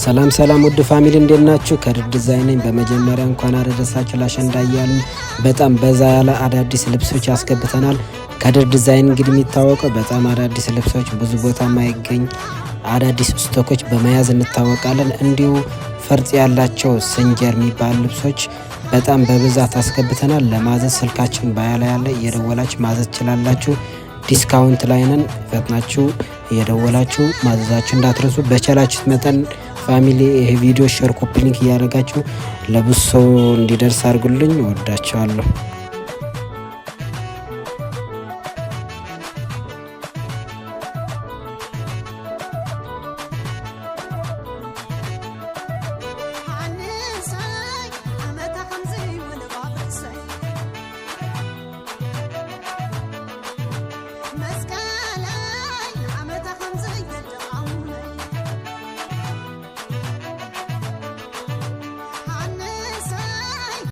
ሰላም ሰላም ውድ family፣ እንዴት ናችሁ? ከድር ዲዛይን ነኝ። በመጀመሪያ እንኳን አደረሳችሁ ለአሸንዳ እያልን በጣም በዛ ያለ አዳዲስ ልብሶች አስገብተናል። ከድር ዲዛይን እንግዲህ የሚታወቀው በጣም አዳዲስ ልብሶች፣ ብዙ ቦታ ማይገኝ አዳዲስ stock ኦች በመያዝ እንታወቃለን። እንዲሁ ፈርጥ ያላቸው ስንጀር የሚባሉ ልብሶች በጣም በብዛት አስገብተናል። ለማዘዝ ስልካችን bio ላይ ያለ እየደወላችሁ ማዘዝ ትችላላችሁ። Discount ላይ ነን። ፈጥናችሁ እየደወላችሁ ማዘዛችሁ እንዳትረሱ። በቻላችሁት መጠን family ይህ ቪዲዮ share፣ copy link እያደረጋችሁ ለብዙ ሰው እንዲደርስ አድርጉልኝ። እወዳችኋለሁ።